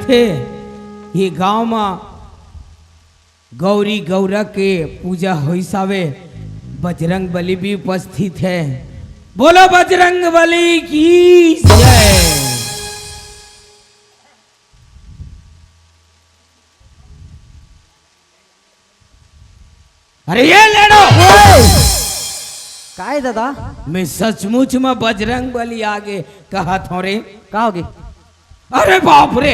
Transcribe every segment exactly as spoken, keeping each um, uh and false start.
हे, ये गांव म गौरी गौरा के पूजा होइस हावे, बजरंग बली भी उपस्थित है। बोलो बजरंग बली की जय। अरे ये लेड़ो। ओए! काय दादा? मैं सचमुच म बजरंग बली आगे कहत हंव रे। का होगे? अरे बाप रे,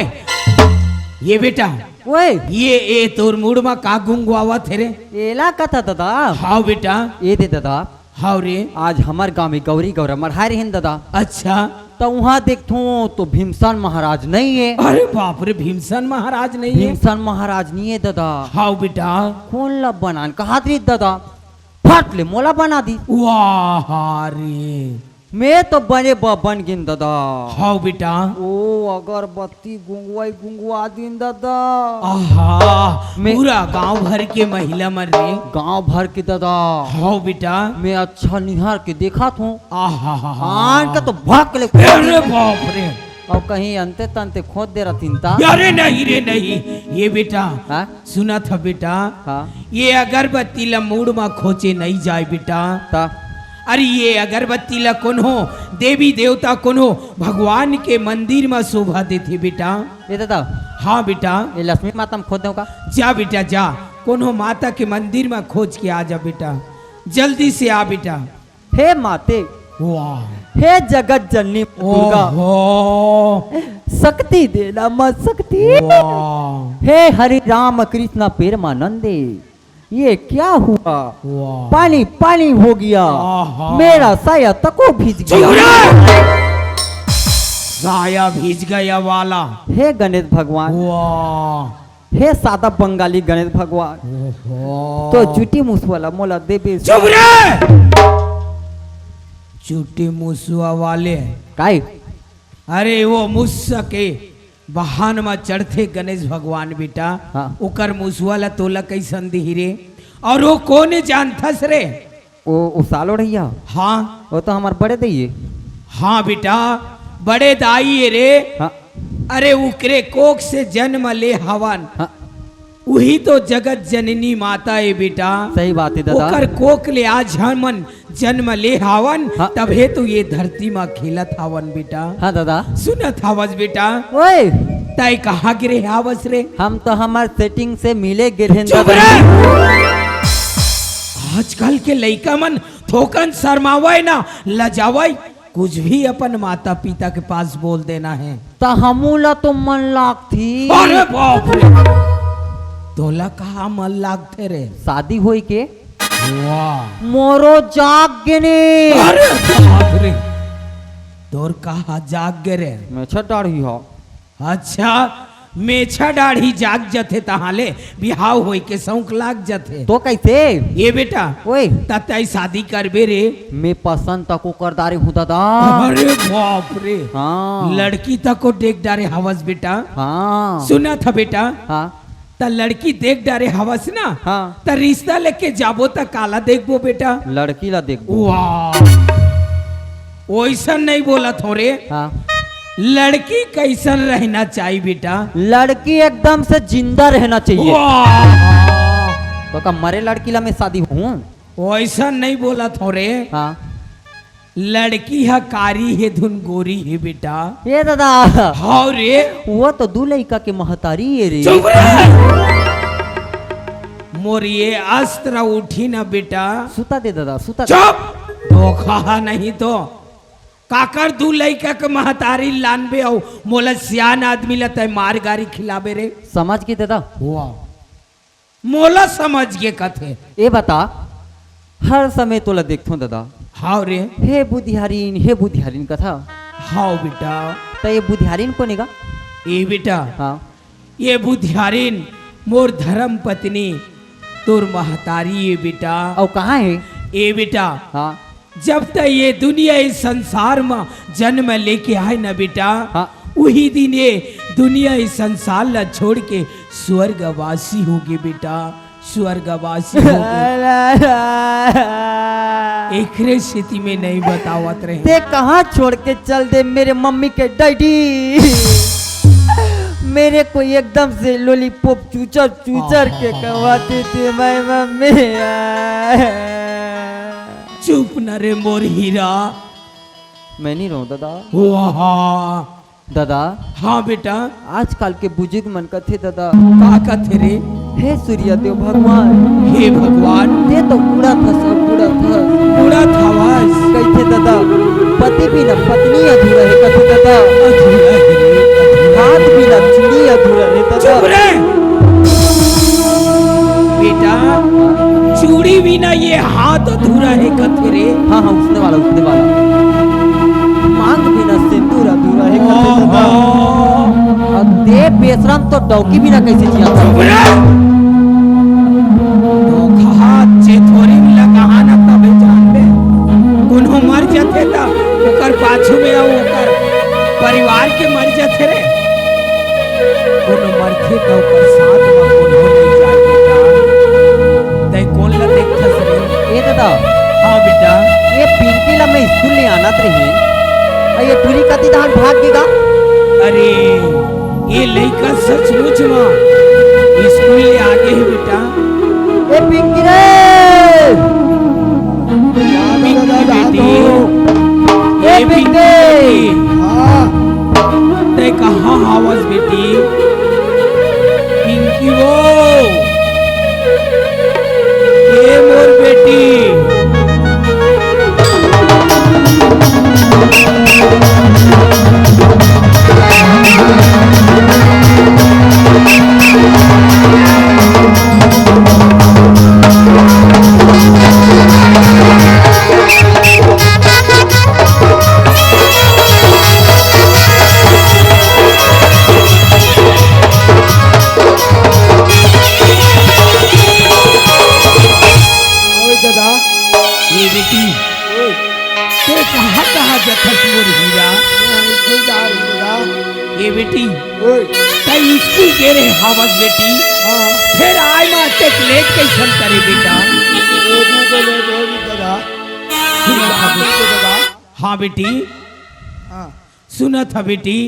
ये बेटा, ओए! ये, ये तोर मुड़ म का गुंगवावत हे रे? एला कथा दादा। हाव बेटा। ये दे दादा। हाव रे। आज हमर गांव में गौरी गौरा मढ़ाए रहिन दादा। अच्छा। त उहाँ देखथों तो भीमसेन महाराज नइ हे। अरे बाप रे, भीमसेन महाराज नइ हे? भीमसेन महाराज नइ हे दादा। हाव बेटा। कोन ला बनान कहत रहिस दादा, फट ले मोला बना दिस। वाह रे। मैं तो बने ब-, बन गेंव दादा। हाव बेटा। ओ अगरबत्ती गुंगवाई गुंगवा दिन दादा। आहा, मैं पूरा गांव भर के महिला मन रे। गांव भर के दादा। हाव बेटा। मैं अच्छा निहार के देखत हंव। आहा, हा, हा। आन के तो भक ले। अरे बाप रे। अउ कहीं अंते तंते खोद दे रतिन ता। अरे नहीं रे नहीं, ये बेटा। हाँ? सुनत हस बेटा, हाँ। ये अगरबत्ती ला मुड़ म खोचे नइ जाय बेटा। त? अरे ये अगरबत्ती ला कोनो देवी देवता, कोनो भगवान के मंदिर म शोभा देथे बेटा। ए दादा। हाँ बेटा। ए लक्ष्मी माता म खोद देंव का? जा बेटा जा, कोनो माता के मंदिर म खोज के आ जा बेटा, जल्दी से आ बेटा। हे माते, वाह। हे जगत जननी दुर्गा, ओहो। शक्ति देना माँ शक्ति। वाह। हे हरि राम कृष्ण प्रेमानंदे, ये क्या हुआ? वाह। पानी पानी हो गया, आहा। मेरा साया तको भीज गया। चुप रह। साया भीज गया वाला। हे गणेश भगवान। वाह। हे सादा बंगाली गणेश भगवान, ओहो। तो चुटी मुसवा ला मोला देबे। चुप रे। चुटी मुसवा वाले। काय? अरे वो मुस्सा के वाहन म चढ़थे गणेश भगवान बेटा, हाँ। ओकर मुसवा ला तोला कइसन दिही रे? अउ वो कोन जानथस रे? ओ, ओ सालो रहिया? हाँ। वो तो हमर बड़े दाई हे। हाँ बेटा, बड़े दाई हे रे। हाँ। अरे उकरे कोख से जन्म ले हवन। हाँ। उही तो जगत जननी माता हे बेटा। सही बात हे दादा। ओकर कोख ले आज हमन जन्म ले हवन, हाँ। तभे तो ये धरती म खेलत हवन बेटा। हाँ दादा। सुनत हवस बेटा। ओए। तय कहाँ गे रहे हवस रे? हम तो हमर setting से मिले गे रहेन चुप दादा। रे। आजकल के लइका मन थोकन शर्मावय ना, लजावय, कुछ भी अपन माता पिता के पास बोल देना हे। त हमू ला तो मन लागथे। अरे बाप रे, तोला कहाँ मन लागथे रे? शादी होई के। वाह। मोरो जाग गे ने। अरे बाप रे, तोर कहाँ जाग गे रे? मेछा डाढ़ी हो। अच्छा, मेछा डाढ़ी जाग जथे, तहाँ ले बिहाव होय के शौक लाग जथे। तो कैसे? ए बेटा, ओए। त तय शादी करबे रे? मैं पसंद तको कर डारे हूँ दादा। अरे बाप रे। हाँ। लड़की तको देख डारे हवस बेटा। हाँ। सुनत हस बेटा। हाँ। त लड़की देख डारे हवस ना। हाँ। त रिश्ता लेके जाबो त काला देखबो बेटा? लड़की ला देखबो। वाह। ओइसन नहीं बोलत हंव रे। हाँ। लड़की कैसन रहना चाहिए बेटा? लड़की एकदम से जिंदा रहना चाहिए। वाह! तो का मरे लड़की ला मैं शादी हूँ? ओइसन नहीं बोलत हंव रे। हाँ। लड़की ह कारी हे धुन गोरी हे बेटा। ए दादा। हाव रे। वो तो दू लइका के महतारी हे रे। चुप रे। मोर ये अस्त्र उठी ना बेटा। सुता दे दादा, सुता दे। चुप। धोखा ह नहीं तो। काकर दू लइका के महतारी लानबे अउ मोला सियान आदमी ला तय मार गारी खिलाबे रे? समझ गे दादा। वाह। मोला समझ गे कथे। ए बता, हर समय तोला देखथों दादा। हाव रे। हे बुधियारिन, हे बुधियारिन कथा। हाव बेटा। त ये बुधियारिन कोन ए गा? ए बेटा। हाँ। ये बुधियारिन मोर धर्म पत्नी, तोर महतारी ए बेटा। अउ कहाँ हे? ए बेटा। हाँ। जब तक ये दुनिया, इस संसार म जन्म लेके आए ना बेटा, हाँ। उही दिन ये दुनिया, इस संसार ला छोड़ के स्वर्गवासी होगे बेटा, स्वर्गवासी होगे। एकरे सेती में नहीं बतावत रहे। ते कहाँ छोड़ के चल दे मेरे मम्मी के डैडी? मेरे को एकदम से लॉलीपॉप चूचर चूचर के खवाती थी मैं मम्मी। चुप न रे मोर हीरा। मैं नहीं रोऊं दादा। वाह। दादा। हाँ बेटा। आजकल के बुजुर्ग मन कथे दादा। का कथे रे? हे सूर्य देव भगवान। हे भगवान। ते तो उड़त हस, उड़त हस। उड़त हवस। कहिथे दादा, पति बिना पत्नी अधूरा हे, कथे दादा। अधूरा हे रे, अधूरा। हाथ बिना चूड़ी अधूरा हे दादा। चुप रे। बेटा, चूड़ी बिना ये हाथ अधूरा हे कथे रे। हाँ, हाँ, उसने वाला, उसने वाला। मांग बिना सिंदूर अधूरा हे कथे दादा। ओहो। अउ ते बेशरम तो डौकी बिना कैसे जिया था? चुप रे। धोखा चेथोरी मिला कहा ना तबे जानबे। कोनो मर जथे त ओकर पाछू में अउ ओकर परिवार के मर जथे रे। कोनो मरथे त ओकर साथ म कोनो नइ जाय बेटा। तैं कोन ल देखथस रे? ए दादा। हाँ बेटा। ये पिंकी ल मैं स्कूल ले आनत रही, अउ ये टूरी कति धान भाग गे गा। अरे, ये लइका सचमुच म स्कूल ले आगे हे बेटा। ए पिंकी रे। पिंकी बेटी। ए ए पिंकी। पिंकी। हाँ। तैं कहाँ हावस बेटी? पिंकी वो। ए मोर बेटी। ओए दादा। ये बेटी, ओए। ते कहाँ, कहाँ जथस मोर हीरा? मैं स्कूल जा रही दादा। ये बेटी, ओए। तैं स्कूल गे रहे हावस बेटी। हाँ। फेर आय मा अतेक लेट कइसन करे बेटा? ओए, मैं तो लेट हो रही दादा। सुनत हस बेटी? दादा। हाँ बेटी। हाँ। सुनत हस बेटी,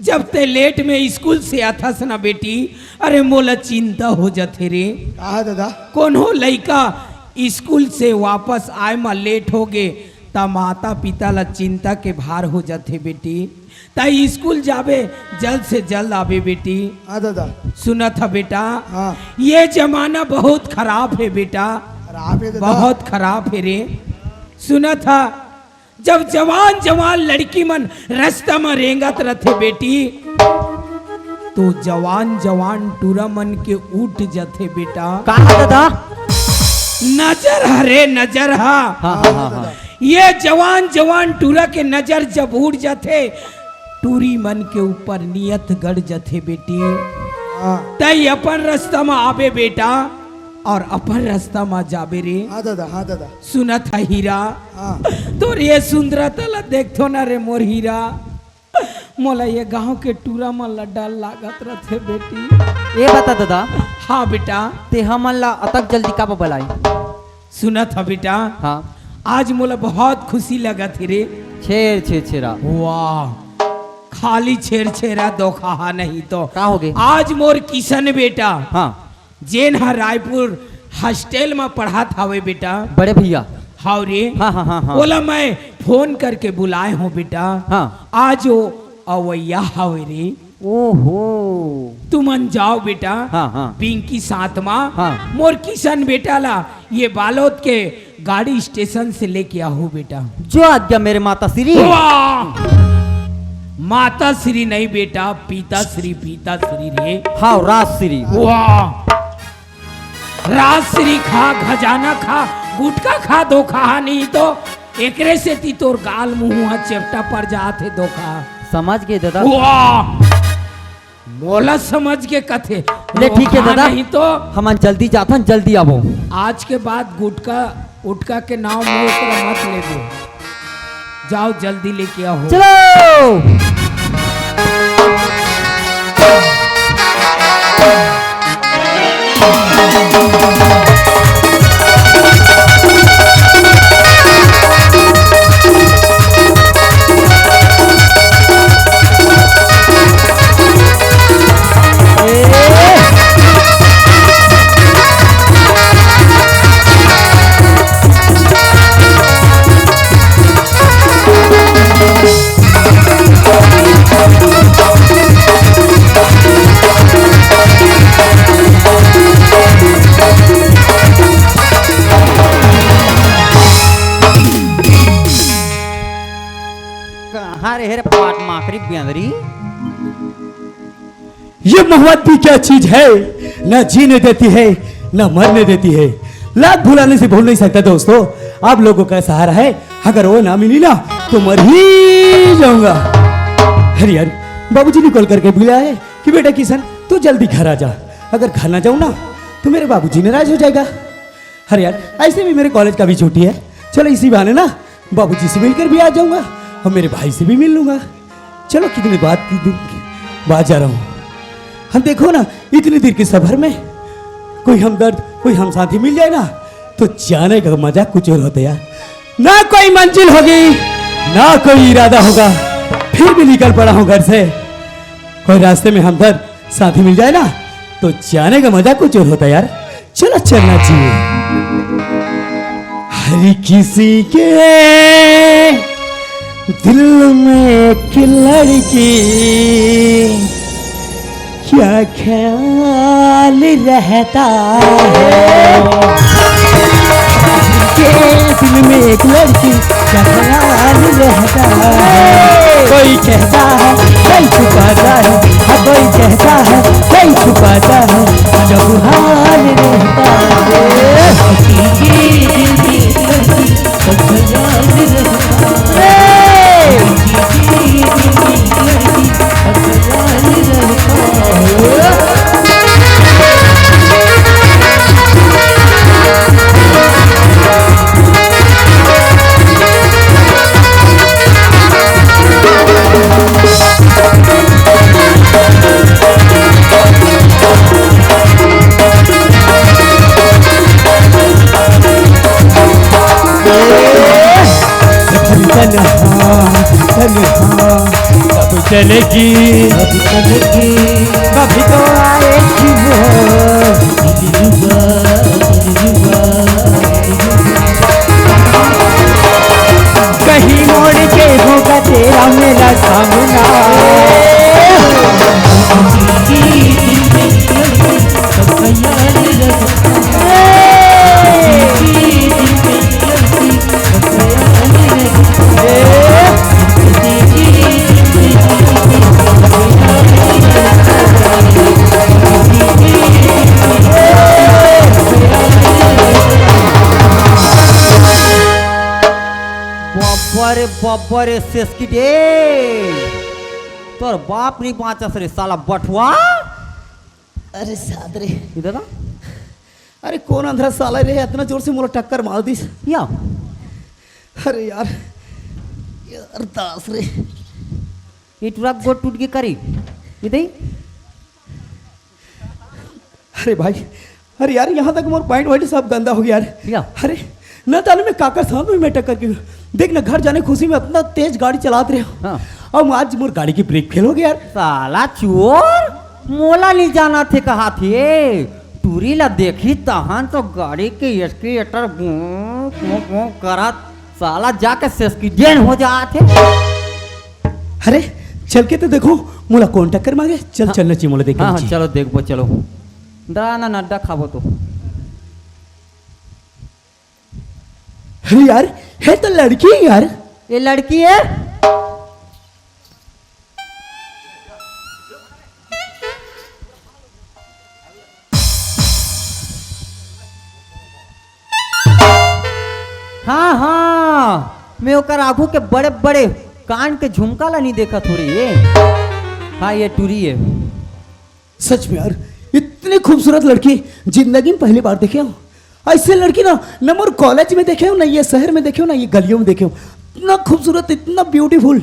जब तैं लेट में स्कूल से आथस ना बेटी, अरे मोला चिंता हो जाथे रे। का दादा? कोनो लइका स्कूल से वापस आय मा लेट हो गे, त माता पिता ला चिंता के भार हो जाथे बेटी। तैं स्कूल जाबे, जल्द से जल्द आबे बेटी। हाँ दादा। सुनत हस बेटा, हाँ। ये जमाना बहुत खराब हे बेटा। खराब हे दादा। बहुत खराब हे रे। सुनत हस, जब जवान जवान लड़की मन रस्ता म रेंगत रथे बेटी, तो जवान जवान टूरा मन के उठ जथे बेटा। का दादा? नजर ह रे, नजर ह। हाँ, हाँ, हाँ, हाँ। ये जवान जवान टूरा के नजर जब उठ जथे, टूरी मन के ऊपर नियत गड़ जथे बेटी। हाँ। तैं अपन रस्ता म आबे बेटा, अउ अपन रस्ता म जाबे रे। हाँ दादा, हाँ दादा। सुनत हस हीरा? हाँ। तोर ये सुंदरता ला देखथों ना रे मोर हीरा, मोला ये गांव के टूरा मन ला डर लागत रथे बेटी। ए बता दादा। हाँ बेटा। तैं हमन ला अतक जल्दी काबर बलाय? सुनत हस बेटा? हाँ। आज मोला बहुत खुशी लगत हे रे। छेर छेर छेरा। वाह, खाली छेर छेरा धोखा नहीं तो। का हो गे? आज मोर किशन बेटा। हाँ। जेन ह रायपुर हॉस्टल म पढ़त हवे बेटा। बड़े भैया। हाव रे। हाँ, हाँ, हाँ, हाँ। ओला मैं फोन करके बुलाय हों बेटा। हाँ। आज वो अवइया हवे रे। ओहो। तुमन जाव बेटा। हाँ, हाँ। पिंकी साथ म। हाँ। मोर किशन बेटा ला ये बालोद के गाड़ी स्टेशन से लेके आहू बेटा। जो आज्ञा मेरे माता श्री। वाह! माता श्री नहीं बेटा, पिता श्री, पिता श्री रे। हाँ, राज श्री। वाह! राज श्री खा, खजाना खा, गुटखा खा, धोखा हा नहीं तो एकरे सेती तोर गाल मुंह ह चेपटा पर जात हे धोखा। समझ गे दादा। वाह! मोला समझ के कथे। ले ठीक हे धोखा दादा, नहीं तो। हमन जल्दी जाथन, जल्दी आबो। आज के बाद गुटखा उटखा के नाम मुंह से मत लेबे। जाव जल्दी लेके आव। चलो। अरे हेरे पाट माकरी बेंदरी। ये मोहब्बत भी क्या चीज है, ना जीने देती है, ना मरने देती है। लाख भुलाने से भूल नहीं सकता दोस्तों। आप लोगों का सहारा है, अगर वो ना मिली ना तो मर ही जाऊंगा। अरे यार, बाबूजी ने कॉल करके बुलाया है कि बेटा किशन, तू जल्दी घर आ जा, अगर घर ना जाऊं ना तो मेरे बाबूजी नाराज हो जाएगा। अरे यार, ऐसे भी मेरे कॉलेज का भी छुट्टी है, चलो इसी बहाने ना बाबूजी से मिलकर भी आ जाऊंगा और मेरे भाई से भी मिल लूंगा। चलो, कितनी बात की दिन की बात जा रहा हूँ। हम देखो ना, इतनी देर के सफर में कोई हमदर्द, कोई हम साथी मिल जाए ना तो जाने का मजा कुछ और होता यार। ना कोई मंजिल होगी, ना कोई इरादा होगा, फिर भी निकल पड़ा हूँ घर से। कोई रास्ते में हमदर्द साथी मिल जाए ना तो जाने का मजा कुछ और होता यार। चलो चलना चाहिए। हर किसी के दिल में एक लड़की क्या ख्याल रहता है। के दिल में एक लड़की का ख्याल रहता है। कोई कहता है, कोई छुपाता है, हाँ, कोई कहता है, कोई छुपाता है, अजब हाल रहता है। तन्हा, तन्हा, कब चलेगी? कब चलेगी? कभी तो आएगी वो। कहीं मोड़ के होगा तेरा मेरा सामना। बब्बर बब्बर सेसकी दे। तोर बाप नहीं बाँचस रे साला बठुआ। अरे सात रे। इधर आ। अरे कौन अंधरा साला रे, इतना जोर से मोला टक्कर मार दिस। या। अरे यार, यार दास रे। ये टुरा गोड़ टूट के करी। इधर ही। अरे भाई, अरे यार, यहाँ तक मोर पैंट वैंट सब गंदा हो गया यार। या। अरे, न जाने मैं काकर साथ में मैं टक्कर के देख ना, घर जाने खुशी में इतना तेज गाड़ी चलात रहे हो। हाँ। अब आज मोर गाड़ी की ब्रेक फेल हो गया यार। साला चोर, मोला नहीं जाना थे कहा थे। टूरी ला देखी तहन तो गाड़ी के एक्सीलेटर गूं, गूं, गूं करत साला जाके सेस्किडेन हो जात हे। अरे, चल के तो देखो, मोला कौन टक्कर मारे। चल, हाँ। चलना चाहिए मोला देखना हाँ, हाँ, चाहिए। चलो देखबो, चलो। डरा ना, नड्डा खाबो तो। अरे यार, है तो लड़की है यार। ये लड़की है? हाँ, हाँ, मैं ओकर आगू के बड़े-बड़े कान के झुमका ला नहीं देखत हो रे ये। हाँ, ये टूरी है। सच में यार, इतनी खूबसूरत लड़की जिंदगी में पहली बार देखे हूँ। ऐसे लड़की ना, ना मोर कॉलेज में देखे हूँ, ना ये शहर में देखे हूँ, ना ये गलियों में देखे हूँ। इतना खूबसूरत, इतना ब्यूटीफुल।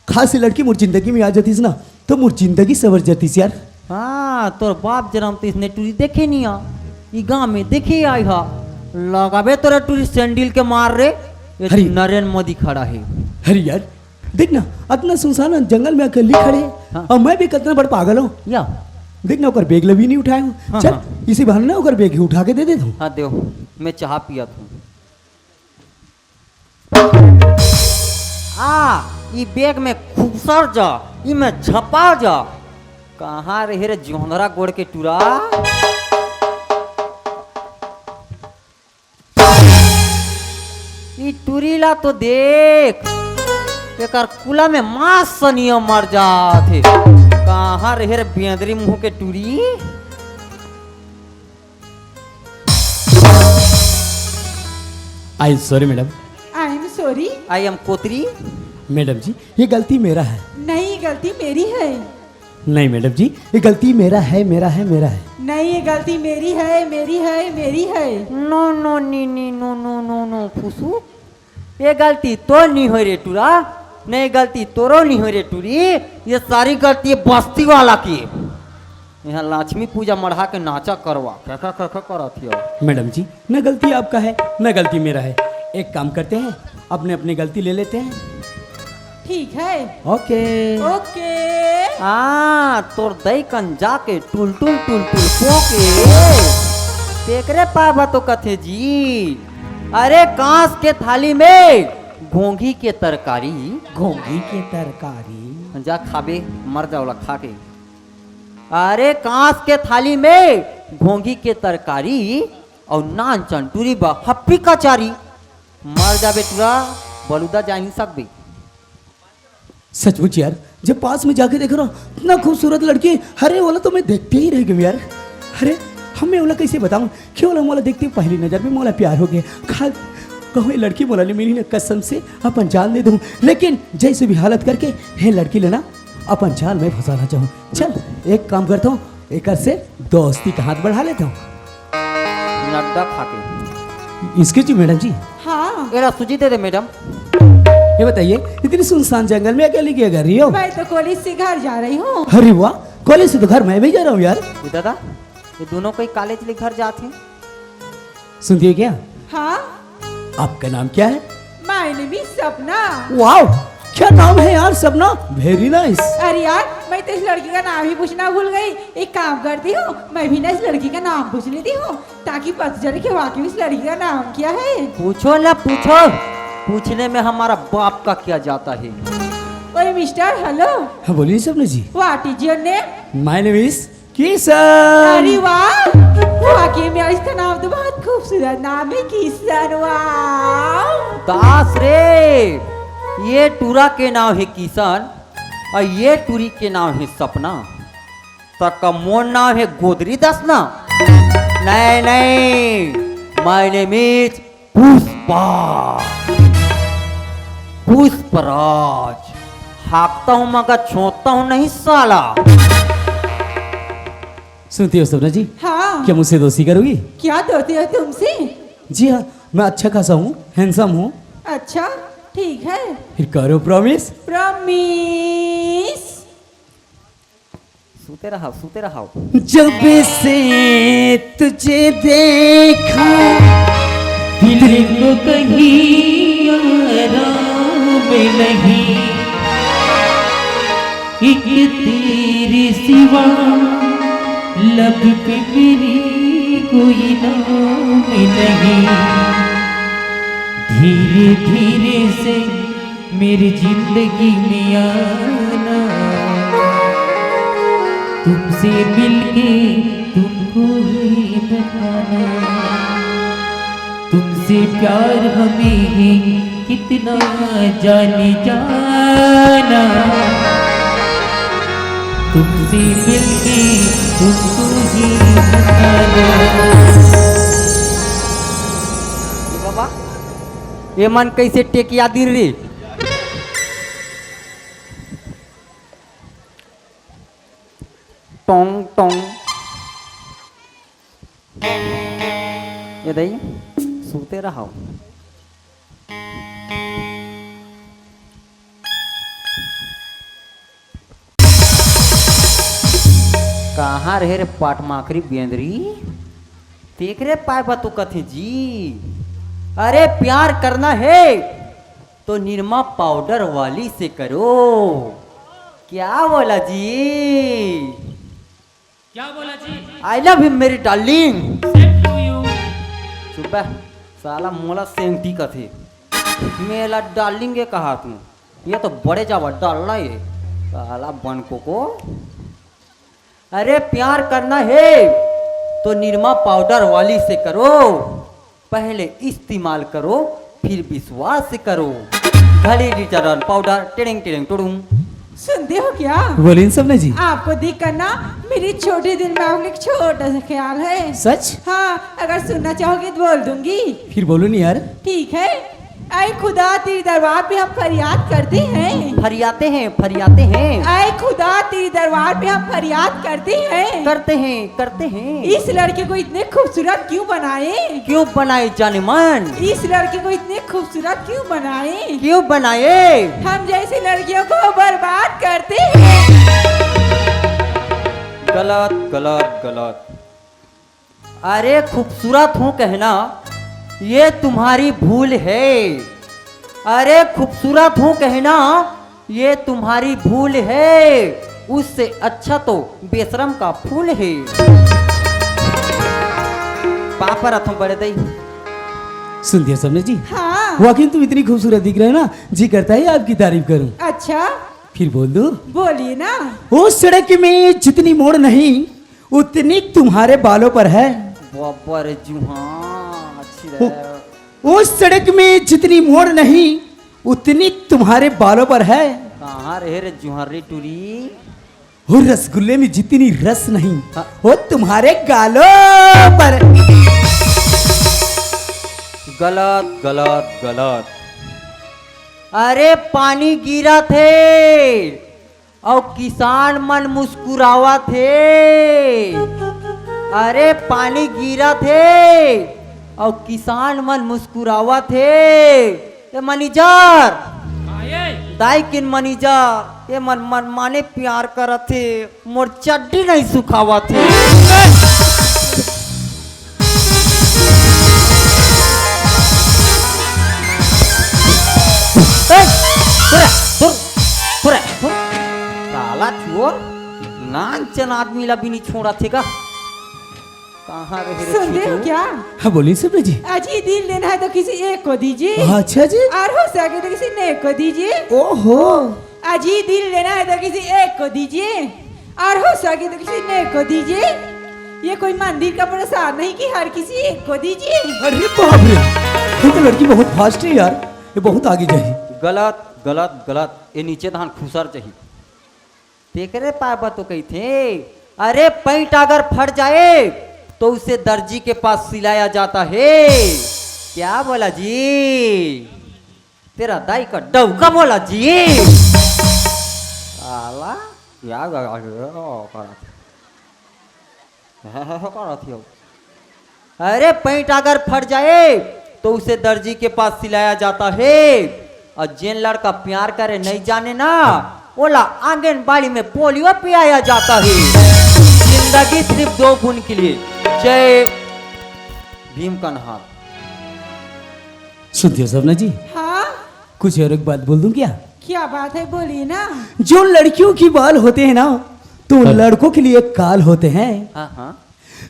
खास ये लड़की मोर जिंदगी में आ जातीस ना, तो मोर जिंदगी सवर जातीस यार। हाँ, तोर बाप जन्म तो इसने टूरी देखे नहीं आ, ई गांव में देखे आई हा। लगाबे तोरा टूरी सैंडल के मार रे, ये हरी। नरेंद्र मोदी खड़ा है। हरी यार, देख ना, इतना सुनसान जंगल में अकेली खड़े है, हाँ। और मैं भी कितना बड़ पागल हूँ। या। देख ना, ओकर बैग ला भी नहीं उठाए हूँ। हाँ, चल, हाँ। इसी बहाने ना ओकर बैग ही उठा के दे दे तू। हाँ, देव, मैं चाह पियत हूँ। आ, ई बैग में खुसर जा, ई में झपा जा। कहाँ रहे रे जोंधरा गोड़ के टूरा? ई टूरी ला तो देख। एकर कुला में मास सनिया मर जात हे। कहाँ रहे रे बेंदरी मुंह के टूरी? I am sorry madam. I am sorry. I am कोतरी। मैडम जी, ये गलती मेरा है। नहीं, ये गलती मेरी है। नहीं मैडम जी, ये गलती मेरा है, मेरा है, मेरा है। नहीं, ये गलती मेरी है, मेरी है, मेरी है। नो नो नी नी नो नो नो नो फुसू, ये गलती तो नहीं होय रे टूरा, नहीं गलती तोरो नहीं होय रे टूरी, ये सारी गलती ये बस्ती वाला की। यहाँ लक्ष्मी पूजा मढ़ा के नाचा करवा, खा खा खा खा करत हियो। मैडम जी, न गलती आपका है, न गलती मेरा है। एक काम करते हैं, अपने अपनी गलती ले लेते हैं। ठीक है। ओके। ओके। हाँ, तोर दई कन जाके टुल टुल टुल टुल पोके। तेकरे पाबा तो कथे जी। अरे कांस के थाली में घोंघी के तरकारी। घोंघी के तरकारी। जा खाबे, मर जाओ ला खा के। अरे कांस के थाली में घोंघी के तरकारी और नान चंटूरी बा हप्पी कचारी। मर जाबे टूरा, बलुदा जा नहीं सकबे। सचमुच यार, जब पास में जाके देख रहा हूँ, इतना खूबसूरत लड़की, अरे, ओला तो मैं देखते ही रह गया यार। अरे, हमें ओला कैसे बताऊँ कि ओला मोला देखते पहली नजर में मोला प्यार हो गया। खा कहूँ ये लड़की मोला नहीं मिली ना, कसम से अपन जान दे दूँ। लेकिन जैसे भी हालत करके हे लड़की लेना अपन जाल में फंसाना चाहूँ। चल, एक काम करता हूँ, एक से दोस्ती का हाथ बढ़ा लेता हूँ। नड्डा खा के। Excuse me मैडम जी। हाँ। एला सूजी दे दे मैडम। ये बताइए, इतनी सुनसान जंगल में अकेली क्या कर रही हो? मैं तो कॉलेज से घर जा रही हूँ। अरे वाह, कॉलेज से तो घर मैं भी जा रहा हूँ यार। ये दादा, ये दोनों कोई कॉलेज ले घर जात हैं। सुनती है क्या? हाँ। आपका नाम क्या है? My name is Sapna. Wow, क्या नाम है यार सपना, very nice। अरे यार, मैं तो इस लड़की का नाम ही पूछना भूल गई। एक काम करती हूँ, मैं भी ना इस लड़की का नाम पूछ लेती हूँ, ताकि पता चले कि वाकई इस लड़की का नाम क्या है। पूछो ना पूछो, पूछने में हमारा बाप का क्या जाता है। ओए मिस्टर, हेलो। हाँ बोलिए सपना जी। What is your name? My name is Kishan. अरे वाह, वाकई में इसका नाम तो बहुत खूबसूरत नाम है, किशन। वाह। दास रे, ये टूरा के नाम है किशन और ये टूरी के नाम है सपना। तक मोर नाम है गोदरी दसना। नहीं नहीं, my name is Pushpa, Pushpraj. हाँकता हूँ मगर छोड़ता हूँ नहीं साला। सुनती हो सपना जी? हाँ। क्या मुझसे दोस्ती करोगी? क्या दोस्ती है तुमसे? जी हाँ, मैं अच्छा खासा हूँ, हैंडसम हूँ। अच्छा, ठीक है। फिर करो प्रॉमिस। प्रॉमिस। सूते रहा, सूते रहा। जब से तुझे देखा, दिल को कहीं आराम नहीं, एक तेरे सिवा लब पे मेरी कोई नाम नहीं। धीरे धीरे से मेरी जिंदगी में आना, तुमसे मिलके तुमको ही बताना, तुमसे प्यार हमें है कितना जाने जाना, तुमसे मिलके तुमको ही बताना। ये बाबा, ये मन कैसे टेकिया दिन रे? टोंग टोंग। ये दई, सूते रहो। कहाँ रहे रे पाटमाखरी बेंदरी? तेकरे पाय बा तो कथे जी। अरे प्यार करना है तो निरमा पाउडर वाली से करो। क्या बोला जी? क्या बोला जी? I love you मेरी डार्लिंग। Same to you। चुप बे, साला मोला सेंटी कथे। मेला डार्लिंग ये कहा तू? ये तो बड़े जावा डालना ये। साला बनको को। अरे प्यार करना है तो निरमा पाउडर वाली से करो, पहले इस्तेमाल करो फिर विश्वास करो। हल्दी, चरण पाउडर, टिड़िंग टिड़िंग टुड़ुम। सुनते हो क्या? बोलिए सपना जी। आपको देखकर ना मेरे छोटे दिल में आपके लिए एक छोटा सा ख्याल है। सच? हाँ, अगर सुनना चाहोगे तो बोल दूंगी। फिर बोलो नहीं यार। ठीक है। ऐ खुदा, तेरे दरबार पे हम फरियाद करते हैं। फरियाते हैं, फरियाते हैं। ऐ खुदा, तेरे दरबार पे हम फरियाद करते हैं। करते हैं, करते हैं। इस लड़के को इतने खूबसूरत क्यों बनाए? क्यों बनाए जाने मन? इस लड़के को इतने खूबसूरत क्यों बनाए? क्यों बनाए? हम जैसे लड़कियों को बर्बाद करते हैं। गलत, गलत, गलत। अरे खूबसूरत हूँ कहना, ये तुम्हारी भूल है। अरे खूबसूरत हूँ कहना, ये तुम्हारी भूल है। उससे अच्छा तो बेशरम का फूल है। पाँव परत हूँ बड़े दई। सुनती हो सपना जी? हाँ। वाकई तुम इतनी खूबसूरत दिख रहे हो ना, जी करता है आपकी तारीफ करूं। अच्छा। फिर बोल दूं? बोलिए ना। ओ सड़क में जितनी मोड़ नहीं, उतनी तुम्हारे बालों पर है। बाबा रे जुहा, अच्छी ओ, रहे। ओ सड़क में जितनी मोड़ नहीं, उतनी तुम्हारे बालों पर है। कहाँ रहे रे जुहारी टूरी? वो रसगुल्ले में जितनी रस नहीं, हाँ। वो तुम्हारे गालों पर। गलत, गलत, गलत। अरे पानी गिरत हे अउ किसान मन मुस्कुरावत हे। अरे पानी गिरत हे अउ किसान मन मुस्कुरावत हे। ए मैनेजर, हाँ, ये। दाई किन मैनेजर, ये मन, मन माने प्यार करत हे, मोर चड्डी नहीं सुखावत हे। ए, तुरे, तुर, तुरे, तुर। काला चोर, नानचन आदमी ला भी नहीं छोड़त हे का? कहाँ रहे रे सुनते हो छोटू? क्या? हाँ, बोलिए सुब्बा जी। अजी, दिल देना है तो किसी एक को दीजिए। अच्छा जी। और हो सके तो किसी नेक को दीजिए। ओहो। अजी, दिल देना है तो किसी एक को दीजिए, और हो सके तो किसी नेक को दीजिए। ये कोई मंदिर का प्रसाद नहीं कि हर किसी एक को दीजिए। अरे बाप रे, ये तो लड़की बहुत फास्ट है यार, ये बहुत आगे जाए। गलत, गलत, गलत। ये नीचे धान खुसर चाहिए। तेकरे पाय बर तो कहिथे, अरे पैंट अगर फट जाए तो उसे दर्जी के पास सिलाया जाता है। क्या बोला जी? तेरा दाई का डौका बोला जी। आला, क्या गा-, गा-, गा-, गा-, करत हे? अरे पैंट अगर फट जाए तो उसे दर्जी के पास सिलाया जाता है, और जेन लड़का प्यार करे नहीं जाने ना, ओला आंगनबाड़ी में पोलियो पियाया जाता है। जिंदगी सिर्फ दो गुण के लिए। जय भीम कन्हार। सुनती हो सपना जी? हाँ। कुछ और एक बात बोल दूं क्या? क्या बात है, बोलिए ना। जो लड़कियों की बाल होते हैं ना, तो हाँ। लड़कों के लिए काल होते हैं। हाँ, हाँ।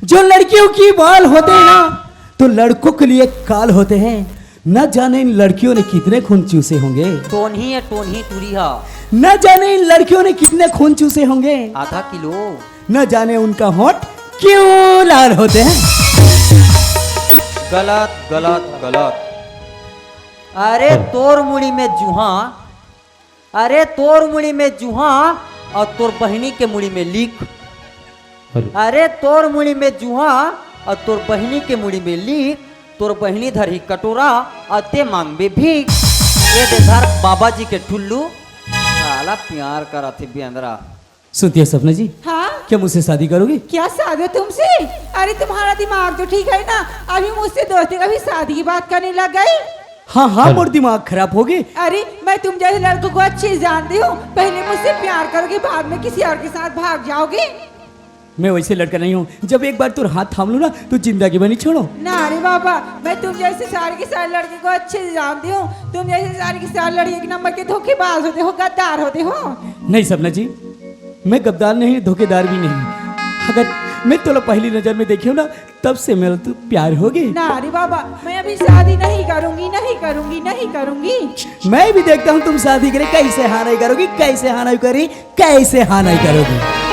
जो लड़कियों की बाल होते हैं ना, तो लड़कों के लिए काल होते हैं। न जाने इन लड़कियों ने कितने खून चूसे होंगे। टोनही है, टोनही टूरी हा। न जाने इन लड़कियों ने कितने खून चूसे होंगे। आधा किलो। न जाने उनका होंठ क्यों लाल होते हैं। गलत, गलत, गलत। अरे हाँ। तोर मुड़ी में जुहा, अरे तोर मुड़ी में जुहा और तोर बहिनी के मुड़ी में लीख। अरे। अरे तोर मुड़ी में जुहा और तोर बहिनी के मुड़ी में लीख, तोर बहिनी धरही कटोरा और ते मांगबे भीख। ये दे धर बाबा जी के ठुल्लू, साला प्यार करत हे बेंदरा। सुनती हो सपना जी? हाँ? क्या मुझसे शादी करोगी? क्या शादी तुमसे? अरे तुम्हारा दिमाग तो ठीक है ना, अभी मुझसे दोस्ती का भी शादी की बात करने लग गए। हाँ, हाँ, अरे। मोर दिमाग खराब हो गए। अरे मैं तुम जैसे लड़कों को अच्छे से जानती हूँ, पहले मुझसे प्यार करोगे, बाद में किसी और के साथ भाग जाओगे। मैं वैसे लड़का नहीं हूँ, जब एक बार तोर हाथ थाम लूँ ना, तो जिंदगी भर नहीं छोड़ो। ना रे बाबा, मैं तुम जैसे सारे के सारे लड़के को अच्छे से जानती हूँ। तुम जैसे सारे के सारे लड़के एक नंबर के धोखेबाज होते हो, गद्दार होते हो। नहीं सपना जी, मैं गद्दार नहीं, धोखेदार भी नहीं। अगर मैं तोला पहली नजर में देखी हूँ ना, तब से मेरा तू प्यार हो गए। ना रे बाबा, मैं अभी शादी नहीं करूंगी, नहीं करूंगी, नहीं करूंगी। मैं भी देखता हूँ तुम शादी करे, कैसे हाँ नहीं करोगी, कैसे हाँ नहीं करी, कैसे हाँ नहीं करोगी।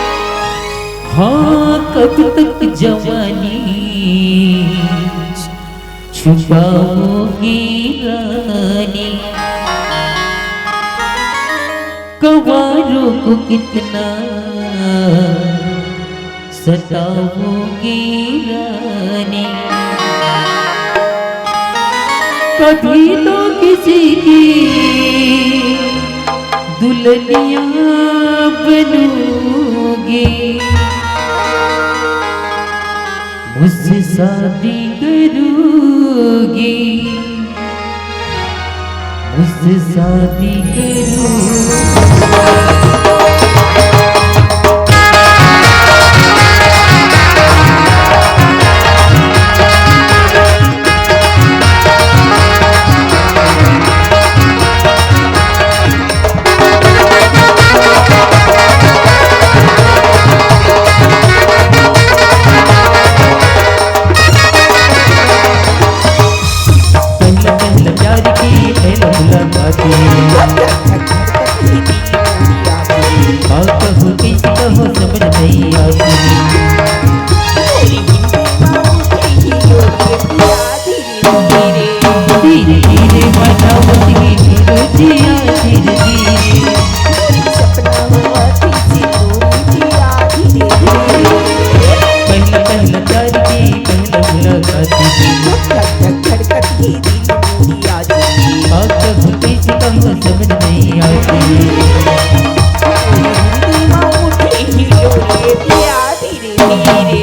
हाँ, कब तक जवानी छुपाओगी रानी। कंवारों को कितना सताओगी रानी, कभी तो किसी की दुल्हनिया बनूंगी। मुझसे शादी करूंगी, मुझसे शादी करूंगी। पहला पहला प्यार की पहला मुलाकात। बात हो कैसी कहो समझ नहीं आती। धीरे धीरे बताओ तेरी रोजिया धीरे धीरे। सपना हुआ किसी को भी किया धीरे धीरे। पहला पहला प्यार की पहला मुलाकात। धक धक धड़कत ही दिल मेरी आज। बात हो कैसी कहो समझ नहीं आती। दीवानों के हीरो ये प्यार धीरे धीरे।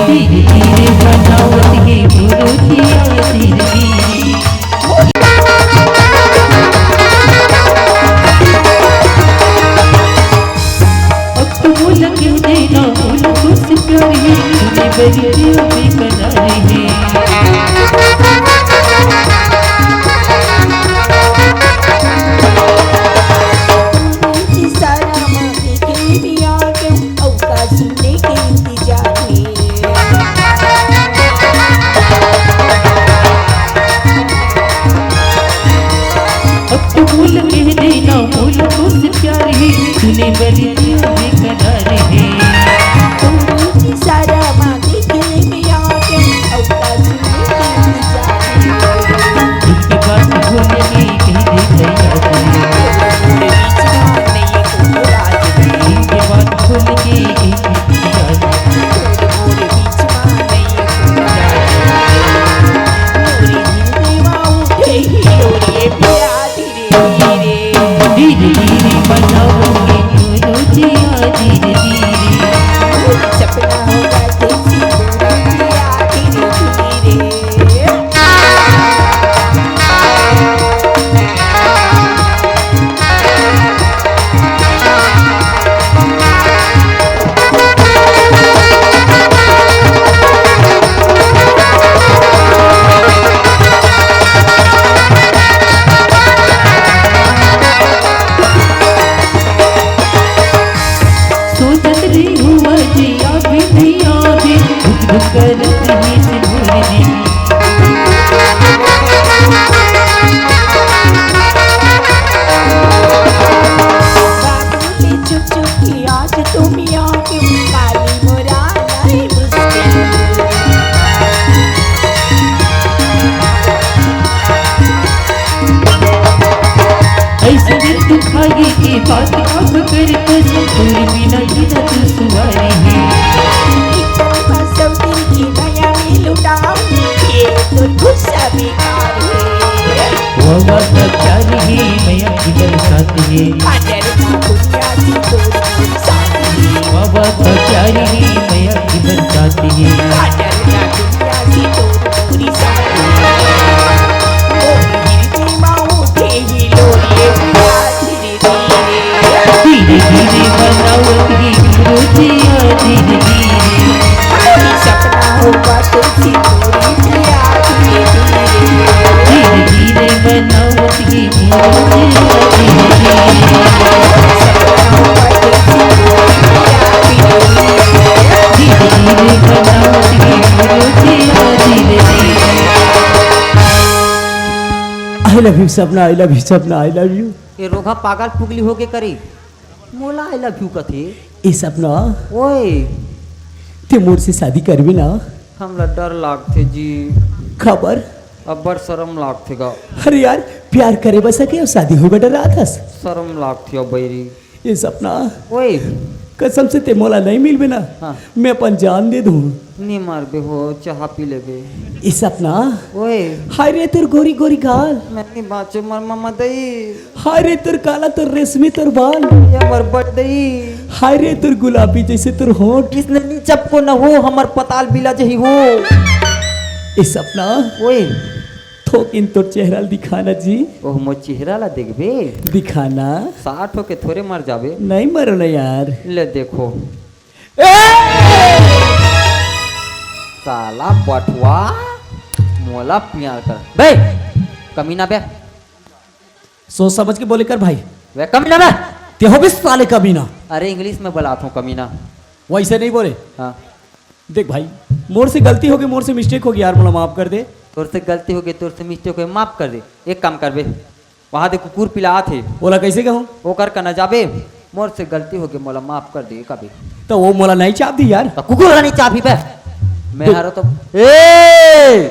धीरे धीरे बनावत हे गुरु जी धीरे धीरे। अब तो बोल के देना, बोल कुछ प्यारी, तूने बड़ी प्यारी बना रही। सारा मांगे के भी आके अउ का सुने के इंतजार हे। अब तो बोल कह देना, बोल कुछ प्यार हे, तूने बड़ी दिया बेकरार हे। तोरी सारा मांगे के भी आके अउ का सुने के इंतजार हे। दिल की बात बोलने की कह दे तैयार हे। दिल की बात बोलने की कह दे तैयार हे। धीरे धीरे बनाओगे गुरु जिया धीरे धीरे। सपना होगा जैसी पूरा किया धीरे धीरे। सोचत रही हूँ आज या भी नहीं आवे, दुख दुख करत रही से भूल जी। बाबू के चुप चुप की आज तुम यहाँ क्यों काली मोरा नहीं मुश्किल। ऐसे दिल दुखाई की बात अब कर कस, तोर बिना जीना दुश्वार हे। इतना सब दिल की माया में लुटाऊं, ये तो गुस्सा बेकार हे। वो बात प्यार हे, माया की बरसात हे। काजल ना दुनिया की तोर साथ हे। वो बात प्यार हे, माया की बरसात हे। काजल ना दुनिया की तोर पूरी साथ हे। ओ दिल की माँ उठे ही लोरिए प्यार धीरे धीरे। धीरे धीरे बनावत ही गुरु जिया धीरे धीरे। सपना होगा तुझसे पूरी प्यार धीरे धीरे। धीरे धीरे बनावत ही गुरु जिया धीरे धीरे। सपना होगा तुझसे पूरी प्यार धीरे धीरे। धीरे धीरे बनावत ही गुरु जिया धीरे धीरे। I love you Sapna, I love you Sapna, I love you। ये रोगहा पागल पुगली होगे करी, मोला I love you कथे। ए सपना, ओए। ते मोर से शादी करबे ना? हमला डर लागथे जी। खबर? अब्बड़ शरम लागथे गा। अरे यार, प्यार करे बस के शादी होय बर डराथस। शरम लागथे ओ बइरी। ए सपना, ओए। कसम से ते मोला नइ मिलबे ना, हाँ। मैं अपन जान दे दूँ। नी मरबे हो, चाहा पी लेबे। ए सपना, ओए। हाय रे तोर गोरी गोरी गाल। मैं नी बाँचों मोर ममा दई। हाय रे तोर काला तोर रेशमी तोर बाल। ये मोर बड़ दई। हाय रे तोर गुलाबी जइसे तोर होंठ। इसने नी चपको न हो, हमर पताल बिला जही हो। ए सपना, ओए। थोकिन तोर चेहरा ल दिखा ना जी। ओह, मोर चेहरा ला देखबे? दिखा ना। साठ होके थोरे मर जाबे। नइ मरों ना यार। ले देखो। ए! साला बठवा, मोला प्यार कर। बे, कमीना बे। सोच समझ के बोले कर भाई। बे, कमीना बे। ते होबे साले कमीना। अरे, English में बलात हँव कमीना। वइसे नइ बोले। हाँ। देख भाई, मोर से गलती होगे, मोर से mistake होगे यार, मोला माफ कर दे। तोर से गलती होगे, तोर से mistake होगे, माफ कर दे। एक काम करबे, वहाँ दे कुकुर पिलात हे। ओला कइसे कहूँ? ओकर कना जाबे, मोर से गलती होगे, मोला माफ कर दे कबे। त ओ मोला नइ चाबही यार। त कुकुर ला नइ चाबही बे। मैं तो हारो तो, ए!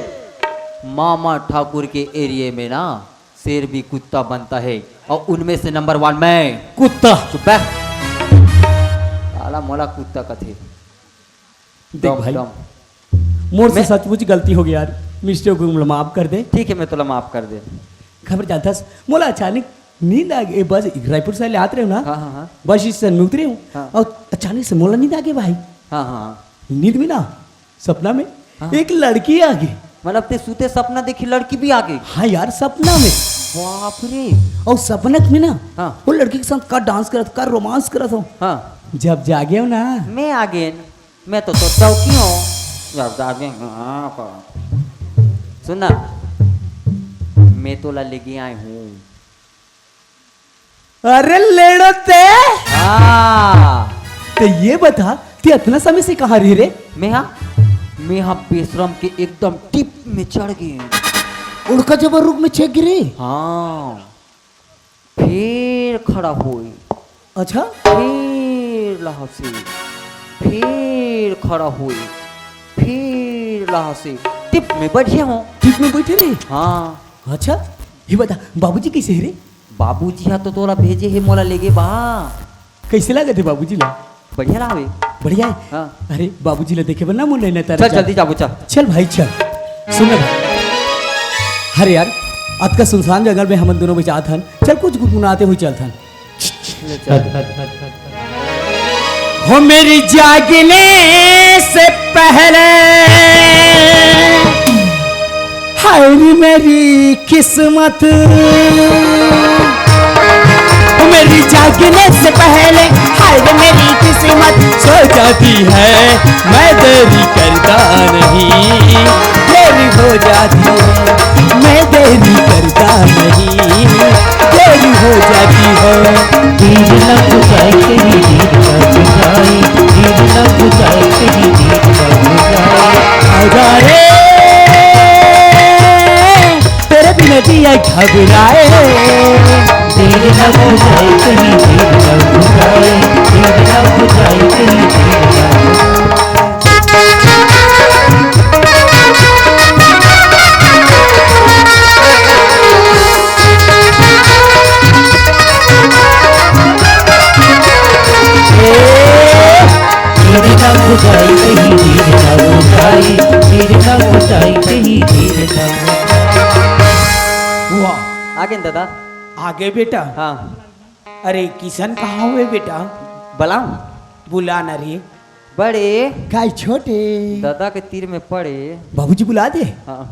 मामा ठाकुर के area में ना, शेर भी कुत्ता बनता है, और उनमें से number one मैं। कुत्ता। चुप बे। साला मोला कुत्ता कथे। देख डम, भाई, डम। मोर से मैं सचमुच गलती होगे यार, mistake होगे, मोला माफ कर दे। ठीक है, मैं तोला माफ कर दे। खबर जानथस, मोला अचानक नींद आ गे, बस रायपुर से आत रहेंव ना, हाँ, हाँ, हाँ। बस स्टेशन में उतरे हँव, हाँ। अउ अचानक से मोला नींद आ गे भाई। हाँ, हाँ, हाँ। नींद में ना, सपना में हाँ। एक लड़की आ गे। मतलब ते सुते सपना देखी, लड़की भी आ गे? हाँ यार, सपना में। बाप रे। अउ सपना में ना, हाँ। ओ लड़की के साथ का dance करत, का romance करत हँव। हाँ। जब जागेंव ना, मैं आ गेंव। मैं तो, तो चौकी हँव। जब जागेंव, हाँ, का। सुन ना, मैं तोला लेगे आए हँव। अरे लेड़ो ते। हाँ। ते ये बता, ते अतना समय से कहाँ रहे रे? मैं हा, मैं हा बेशरम के एकदम deep में चढ़ गेंव। उड़का जबर रुख में छेंक गे रे। हाँ। फिर खड़ा होय। अच्छा? फिर लहसे। फिर खड़ा होय। फिर लहसे। Deep में बइठे हँव। Deep में बइठे रे? हाँ। अच्छा, ये बता, बाबूजी कइसे हे रे? बाबूजी हा तो तोला भेजे हे, मोला लेगे बर। कइसे लागत हे बाबूजी ला? बढ़िया लावे। बढ़िया हे? हाँ। अरे, बाबूजी ला देखे बर ना मोर नैना तारा चल, चल। जल्दी जाबो, चल। चल भाई, चल। सुन ना भाई। अरे यार, अतका सुनसान जंगल में हमन दूनों बइठे हन। चल, कुछ गुनगुनाते हुए चलथन। ले चल। हो मेरी जागने से पहले, हाय रे मेरी किस्मत, मेरी जागने से पहले, हाय रे मेरी किस्मत, सो जाती है, मैं देरी करता नहीं, देरी हो जाती है, मैं देरी करता नहीं, देरी हो जाती है। तीर लग जाए, कहीं तीर लग जाए, तीर लग जाए, कहीं तीर लग जाए। आजा रे, तेरे बिना जिया घबराए। तीर लग जाए, कहीं तीर लग जाए, तीर लग जाए, कहीं तीर लग जाए। वाह। आगे न दादा। आगे बेटा। हाँ। अरे किशन कहाँ हवे बेटा? बलाऊं? बुला न रे। बड़े। काय छोटे? दादा के तीर में पड़े। बाबूजी बुला दे। हाँ।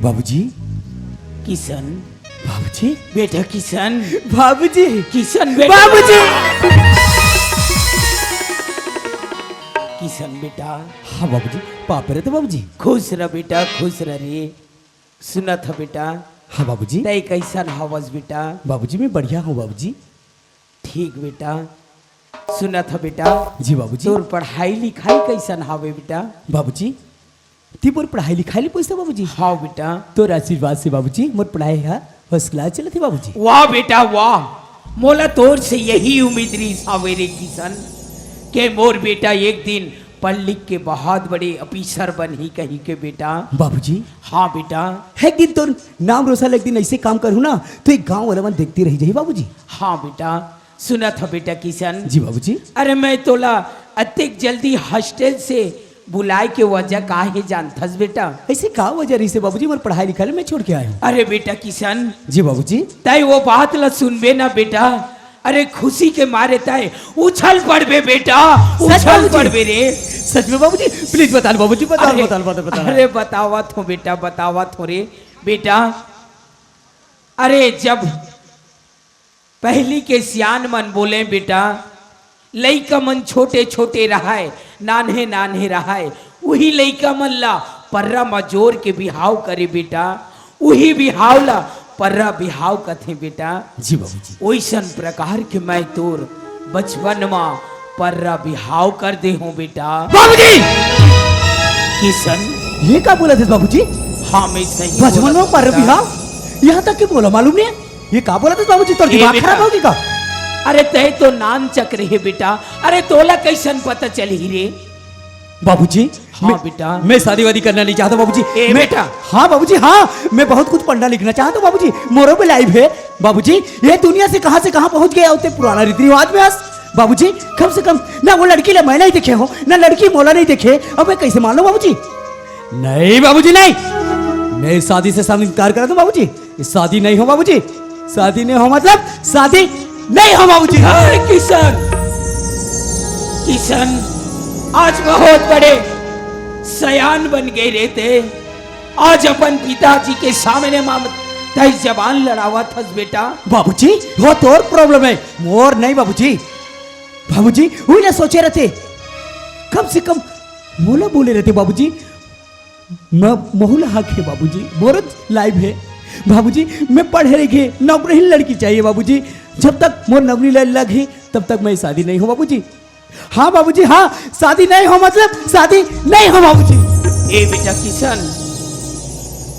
बाबूजी। किशन। बाबूजी। बेटा किशन। बाबूजी। किशन बेटा। बाबूजी। किशन बेटा। हाँ बाबूजी, पाँव परत हँव बाबूजी। खुश रह बेटा, खुश रह रे। सुनत हँव बेटा। हाँ बाबूजी। तैं कइसन हवस बेटा? बाबूजी, मैं बढ़िया हँव बाबूजी। ठीक बेटा। सुनत हँव बेटा। जी बाबूजी। तोर पढ़ाई लिखाई कइसन हवे बेटा? बाबूजी, तैं मोर पढ़ाई लिखाई ल पूछथस बाबूजी? हाँ बेटा। तोर आशीर्वाद से बाबूजी, मोर पढ़ाई ह first class चलत हे बाबूजी। वाह बेटा वाह, मोला तोर से यही उम्मीद रहिस हवे रे किशन, के मोर बेटा एक दिन पढ़ लिख के बहुत बड़े ऑफिसर बनही कही के बेटा। बाबूजी। हाँ बेटा। एक दिन तोर नाम रोशन, एक दिन ऐसे काम करहूँ ना, तो एक गांव वाला मन देखते रह जाही बाबूजी। हाँ बेटा, सुनत ह बेटा किशन। जी बाबूजी। अरे मैं तोला अतेक जल्दी हॉस्टल से बुलाए के वजह का हे जानथस बेटा? ऐसे का वजह रहिसे बाबूजी, मोर पढ़ाई लिखाई मैं छोड़ के आए हूँ। अरे बेटा किशन। जी बाबूजी। तय वो बात ला सुनबे ना बेटा, अरे खुशी के मारे तय उछल पड़बे बेटा, सच उछल बाबूजी? पड़बे रे। सच में बाबूजी? प्लीज बता बाबूजी, बता, अरे, बता, बता, बता। अरे बतावत हो बेटा, बतावत हो रे बेटा। अरे जब पहली के सियान मन बोले बेटा, लइका मन छोटे छोटे रहाय, नान्हे नान्हे रहाय, उही लइका मन ला पर्रा म जोर के बिहाव करे बेटा, उही बिहाव ला पर्रा बिहाव कथे बेटा। जी बाबूजी। ओइसन प्रकार के मैं तोर बचपन म पर्रा बिहाव कर दे हूँ बेटा। बाबूजी! किशन। ये का बोलत हस बाबूजी? हाँ, मैं सही बचपन बोलत में पर्रा बेटा। बिहाव? यहाँ तक के मोला मालूम नहीं है। ये का बोलत हस बाबूजी, तोर ए दिमाग बेटा। खराब होगे का? अरे तय तो नान चक रहे बेटा, अरे तोला कैसन पता चलही रे? बाबूजी, हाँ मैं, बेटा। मैं शादी वादी करना नहीं चाहता बाबूजी। ए मैं, बेटा। हाँ बाबूजी, हाँ, मैं बहुत कुछ पढ़ना लिखना चाहता हूँ बाबूजी। मोरो भी लाइफ है बाबूजी, ये दुनिया से कहाँ से कहाँ पहुँच गया होते पुराना रीति रिवाज में आज। बाबूजी, कम से कम ना वो लड़की ला मैं नहीं देखे हो, ना लड़की मोला नहीं देखे, अब मैं कैसे मान लो बाबूजी? नहीं बाबूजी, नहीं, मैं शादी से इनकार कर दूं बाबूजी। शादी नहीं हो बाबूजी, शादी नहीं हो मतलब शादी नहीं हो बाबूजी। अरे किशन, किशन, आज बहुत बड़े सयान बन गए रे तय। आज अपन पिताजी के सामने मा तय जबान लड़ावत हस बेटा। बाबूजी, वो तोर प्रॉब्लम है, मोर नहीं बाबूजी। बाबूजी, उही ला सोचे रहते, कम से कम मोला बोले रहते बाबूजी। मैं, महू ला हक हे बाबूजी, मोर लाइफ है बाबूजी। मैं पढ़े लिखे नौकरी लड़की चाहिए बाबूजी। जब तक मोर नौकरी ल-, लग ही तब तक मैं शादी नहीं हो बाबूजी। हाँ बाबूजी, हाँ, शादी नहीं हो मतलब शादी नहीं हो बाबूजी। ए बेटा किशन,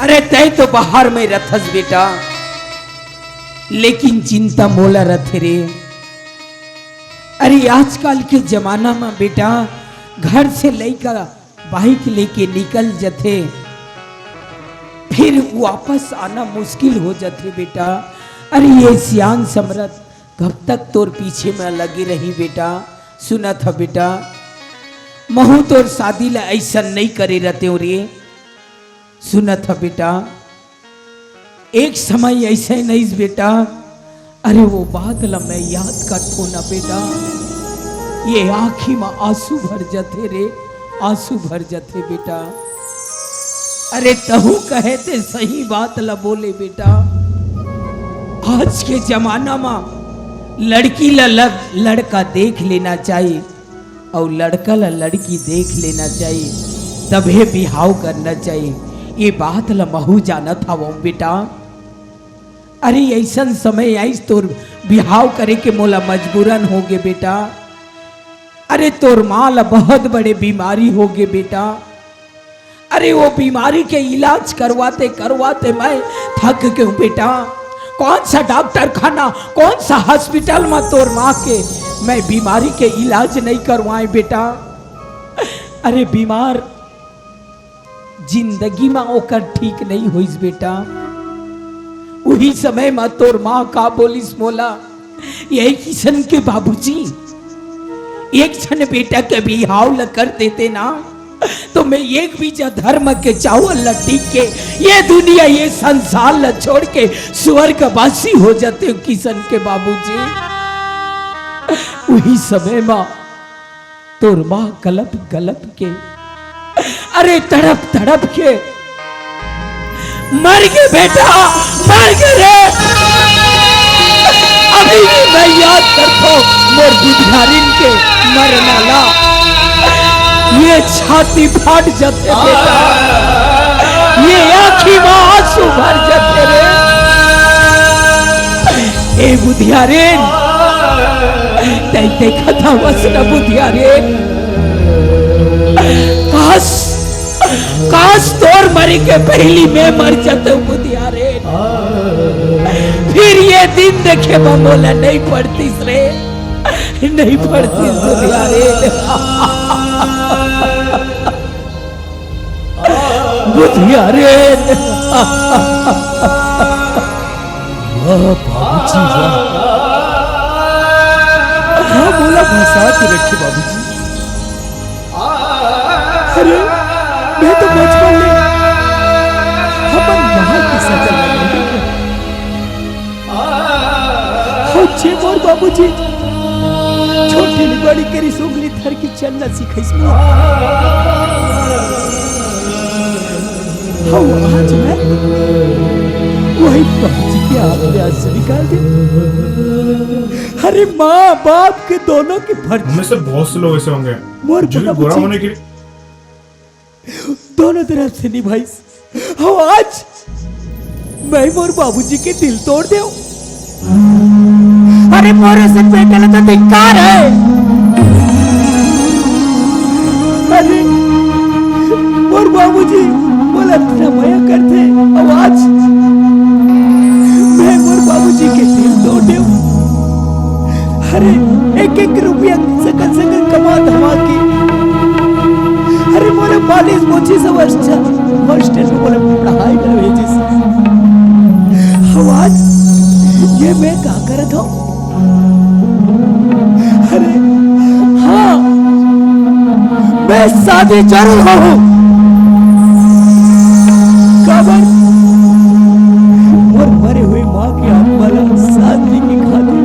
अरे तय तो बाहर में रथस बेटा, लेकिन चिंता मोला रथे रे। अरे आजकल के जमाना में बेटा घर से लइका बाइक लेके निकल जथे, फिर वापस आना मुश्किल हो जथे बेटा। अरे ये सियान समरथ कब तक तोर पीछे में लगे रही बेटा? सुनत ह बेटा, महू तोर शादी ला ऐसा नहीं करे रहते हो रे। सुनत ह बेटा, एक समय ऐसे नहीं बेटा, अरे वो बात ला मैं याद करथो ना बेटा, ये आँखी में आंसू भर जथे रे, आंसू भर जथे बेटा। अरे तहू कहे ते सही बात ला बोले बेटा, आज के जमाना मा लड़की ला लड़-, लड़का देख लेना चाहिए। अउ लड़का ला लड़की देख लेना चाहिए, तभे बिहाव करना चाहिए। ये बात ला महू जानत हवं बेटा। अरे ऐसन समय आइस तोर बिहाव करे के मोला मजबूरन होगे बेटा। अरे तोर माँ ला बहुत बड़े बीमारी होगे बेटा। अरे वो बीमारी के इलाज करवाते करवाते मैं थक गयो बेटा। कौन सा डॉक्टर खाना, कौन सा हॉस्पिटल में तोर माँ के मैं बीमारी के इलाज नहीं करवाए बेटा। अरे बीमार जिंदगी में ओकर ठीक नहीं होइस बेटा। उही समय में तोर माँ का बोलिस मोला, यही किशन के बाबूजी, एक झन बेटा के बिहाव ल कर देते ना, तो मैं एक बीजा धर्म के चावल ल टीक के ये दुनिया, ये संसार ल छोड़ के स्वर्गवासी हो जाते हो किशन के बाबूजी। उही समय मा तोर माँ कलप कलप के, अरे तड़प तड़प के, मर गे बेटा, मर गे रे। अभी भी मैं याद करथो मोर बुधियारिन के मरना ला। ये छाती फाट जथे बेटा, ये आँखी में आंसू भर जथे रे। ए बुधियारिन, तै देखत हवस न बुधियारिन, काश, काश तोर मरे के पहिली मैं मर जाते बुधियारिन। फिर ये दिन देखे बर मोला नहीं पड़तीस रे, नहीं पड़तीस बुधियारिन। बुधिया रे। वाह बाबूजी, वाह। हाँ, मोला फंसा के रखे बाबूजी। अरे, मैं तो बचपन ले अपन माँ के सकल ला नइ देखे। अउ जे मोर बाबूजी छोटे ले बड़ी करिस, उंगली धर के चलना सिखाइस मोला। अउ आज मैं वही बाबूजी के आंख में आंसू निकाल दे। अरे, माँ बाप के दोनों के फर्ज। हम में से बहुत से लोग ऐसे होंगे मोर जो भी बुरा बाबूजी होने के लिए दोनों तरफ से निभाइस। अउ आज मैं मोर बाबूजी के दिल तोड़ देंव। अरे, मोर असन बेटा ला तो धिक्कार हे। अरे, मोर बाबूजी मोला अतना मया करथे, अउ आज मैं मोर बाबूजी के दिल तोड़ देंव। अरे, एक एक रुपया सकल सकल कमा धमा के, अरे, मोला पालिस पोछिस अउ हॉस्टल में मोला पढ़ाई बर भेजिस। अउ आज ये मैं का करत हंव? अरे हाँ, मैं शादी जरूर होहूं। काबर? मोर मरे हुए माँ के आत्मा ला शांति की खातिर।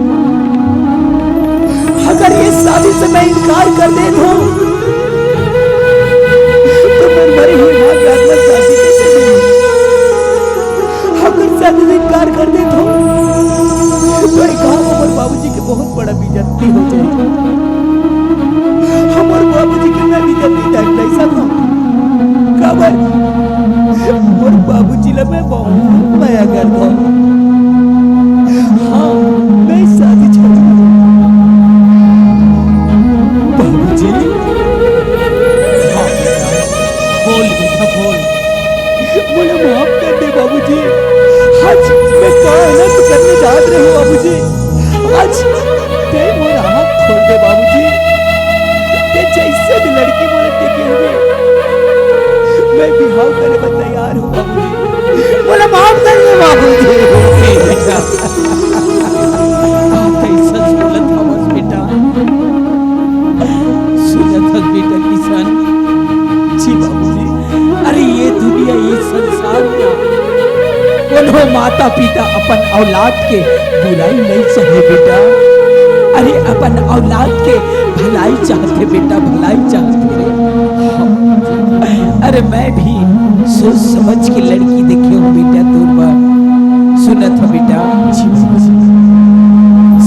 अगर ये शादी से मैं इनकार कर देत हंव, तो मोर मरे हुए माँ के आत्मा शांति कैसे मिलही? अगर शादी से इनकार कर देत हंव, तो ये गाँव में मोर बाबूजी के बहुत बड़ा बेइज्जती हो जाही। हमर बाबूजी के मैं बेइज्जती देख नइ सकंव। काबर? मोर बाबूजी ला मैं बहुत मया करथंव। हाँ, मैं शादी छोड़ दूँ। बाबूजी। हाँ, बोल बेटा, बोल। मोला माफ कर दे बाबूजी। आज मैं का अनर्थ करने जात रहेंव बाबूजी। आज तैं मोर आँख खोल दे बाबूजी। तैं जइसे भी लड़की मोला देखे होबे, मैं बिहाव करे बर तैयार हंव बाबूजी। मोला माफ कर दे बाबूजी। हे बेटा, का तैं सच बोलत हवस बेटा? सुनत हस बेटा किशन? जी बाबूजी। अरे ये दुनिया, ये संसार में कोनो माता पिता अपन औलाद के बुराई नइ चाहे बेटा। अरे अपन औलाद के भलाई चाहथे बेटा, भलाई चाहथे रे। अरे मैं भी सोच समझ के लड़की देखे हंव बेटा तोर बर। सुनत हस बेटा? जी बाबूजी।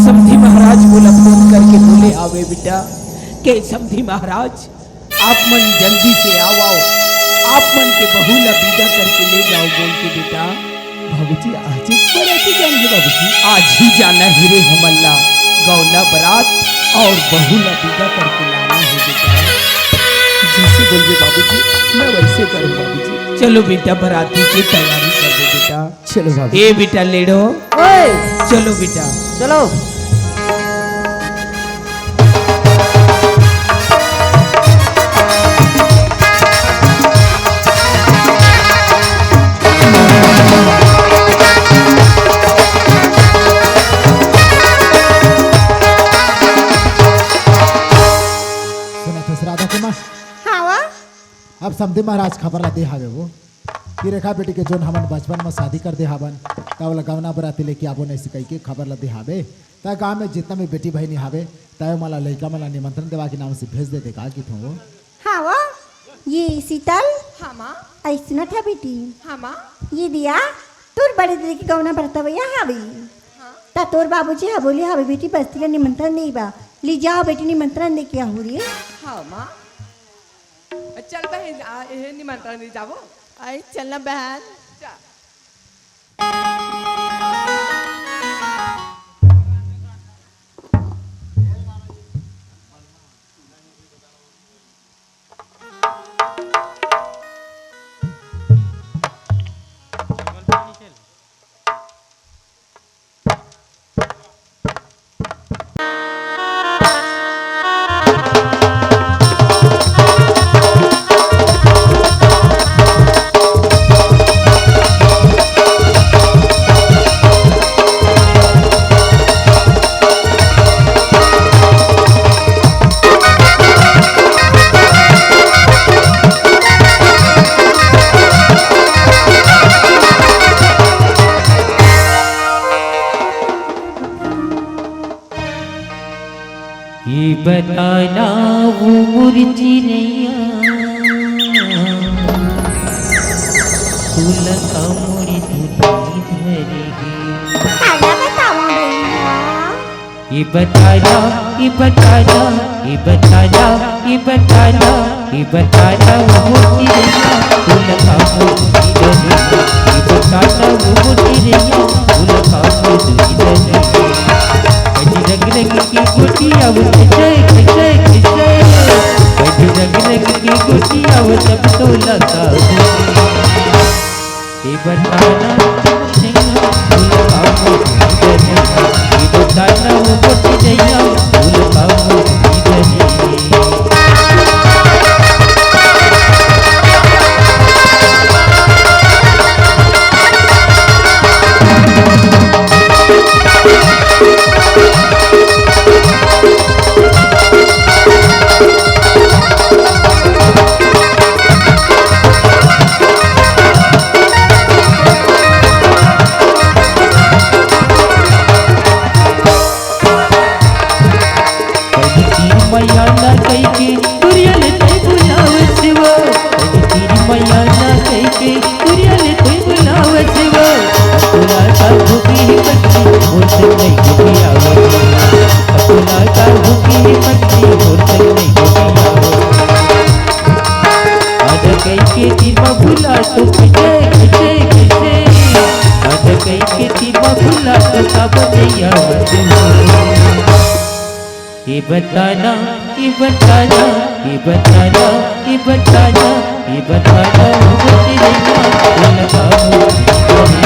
समधी महाराज मोला फोन करके बोले हावे बेटा के समधी महाराज, आप मन जल्दी से आवव, आप मन के बहू ला बिदा करके ले जाव बोल के बेटा। बाबूजी, आज ही बराती जाना हे बाबूजी। आज ही जाना हे रे हमन ला, गौना बरात अउ बहू ला बिदा करके लाना हे बेटा। जइसे बोलबे बाबूजी, मैं वइसे करहूँ बाबूजी। चलो बेटा, बराती के तैयारी कर दो बेटा। चलो बाबू। ए बेटा लेड़ो। ओए। चलो बेटा। चलो। सुनत हस राधा के माँ? हाँ वा। अब समधी महाराज खबर ला दे हावे वो। कि रेखा बेटी के जोन हमन बचपन म शादी कर दे हावन, त ओला गवना बराती लेके आबो नइ सकई के खबर ल दे हावे। त गांव में जितना भी बेटी बहिनी हावे, त ओमन ला लइका मन ला निमंत्रण देवा के नाम से भेज देते का किथों वो? हाँ वो, ये शीतल। हाँ माँ। अइसना था बेटी। हाँ माँ। ये दिया, तोर बड़े दीदी के गवना बरतवैया हावे। हाँ। त तोर बाबूजी हा बोले हावे बेटी बस्ती ला निमंत्रण देबा। ले जाओ बेटी निमंत्रण दे के आहू रे। हाँ माँ। चल बहन, आ, एहे निमंत्रण दे जाबो। आई, चल ना बहन। जा। ये बताना वो मोर चिरैया, तोला का मोर धुनी धरे हे। काला बतावं भैया? ये बताना, ये बताना, ये बताना, ये बताना, ये बताना वो मोर चिरैया, तोला का मोर धुनी धरे हे। ये बताना वो मोर चिरैया, तोला का मोर धुनी धरे हे। कजी रंग रंग के गोटिया वो खिंचे, खिंचे, खिंचे। कजी रंग रंग के गोटिया वो सब तोला का हो। ये बताना, ये बताना वो मोर चिरैया, तोला का मोर धुनी धरे हे। कहीं तीर मैया ना कहीं के तुरिया ले तई बुलावत वो। कहीं तीर मैया ना कहीं के तुरिया ले तई बुलावत वो। अकोला का भूखी ही बच्ची, मोर से नहीं गोटियावत। अकोला का भूखी ही बच्ची, मोर से नहीं गोटियावत। आधा कहीं के तीर मा भुला तो खिंचे, खिंचे, खिंचे। आधा कहीं के तीर मा भुला तो का बजैया वो। ये बताना, ये बताना, ये बताना, ये बताना, ये बताना वो मोर चिरैया, तोला का मोर धुनी धरे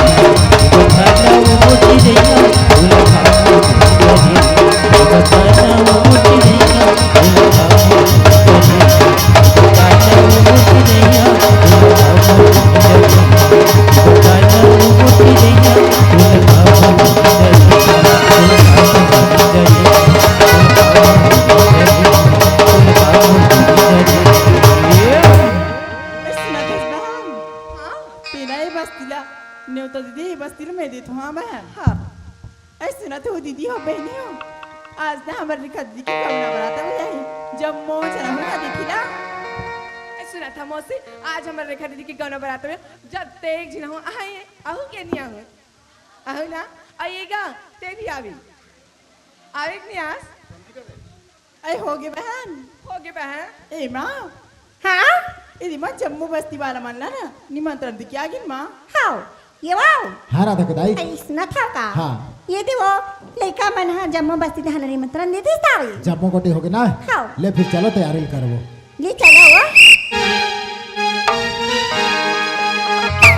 हे। ये बताना वो मोर चिरैया, तोला का मोर धुनी धरे हे। ये बताना वो मोर चिरैया, तोला का मोर धुनी धरे हे। ये बताना वो मोर चिरैया, तोला का मोर धुनी धरे हे। ये बताना वो मोर चिरैया, तोला का मोर धुनी धरे हे। ए, सुनत हस बहन? हाँ? तेला ए बस्ती ला नेवता दे दे, ए बस्ती ला मैं देथों, हाँ बहन? हाँ। ए, सुनत हो दीदी हो, बहिनी हो, आज ना हमर रेखा दीदी के गौना बरात हो जाही, जम्मो झन आहू का देखी ला। ए, सुनत हो मौसी, आज हमर रेखा दीदी के गौना बरात हो, जब तेक झन हो आए, आहू के नहीं आहू? आहू ना? अउ ये गा, ते भी आवी। आवे कि नहीं आस? अरे होगे बहन। होगे बहन। ए माँ। हाँ? ए री माँ, जम्मो बस्ती वाला मन ला ना निमंत्रण दे के आगिन माँ। हाँ, ये वाओ। हाँ राधा के दाई। अइसना था का? हाँ। ये दे वो लइका मन हा जम्मो बस्ती दे हला निमंत्रण दे दिस तावे। जम्मो गोटी होगे ना? हाँ। ले फिर चलो तैयारी करबो। ले चलो वो।